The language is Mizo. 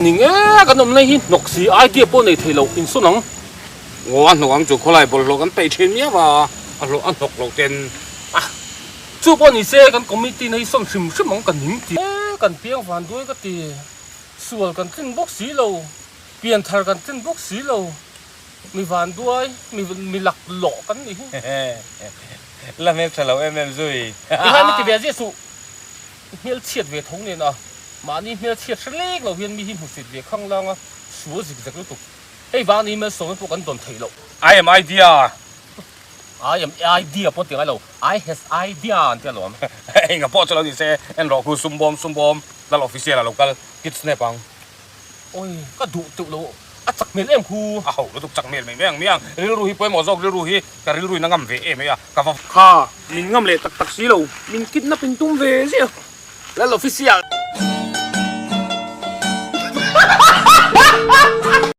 Ni nge kan awm lai hi hnawk si idea pawh nei thei lo insawn ang. Aw a hnawk ang chu khawlai bawlhhlawh kan peih thin miau a, a hlawh a hnawk loh ten. A chu pawh ni se kan committee na hi sawn hrim hrim ang ka ning ti. E kan piang van duai ka ti, sual kan tlin bawk si lo, pian thar kan tlin bawk si lo, mi van duai, mi mi lak lawh kan nih hi. La hmel tha lo em em zui. Tikhan mi ti ve zia suh, i hmel chhiat ve tho nen a. Mahni hmelchhiat hre lek lo hian mi hi hmusit ve khang lang a, sual zik zek lutuk. Hei vang ni Malsawma pawh kan dawn theih loh. I am idea. I am idea pawh ti ngai lo, I has idea an ti alawm. Enga pawh chu lo ni se, en rawh khu sumbawm sumbawm lal official a lo kal kid snap ang. Oi, ka duh teuh lo, a chak hmel em khu. A ho lutuk chak hmel mai mai ang mai ang, rilru hi pawimawh zawk rilru hi ka rilru in a ngam ve em mai a, ka va. Kha, min ngam leh tak tak si lo, min kidnap in tum ve ziah. Lal official.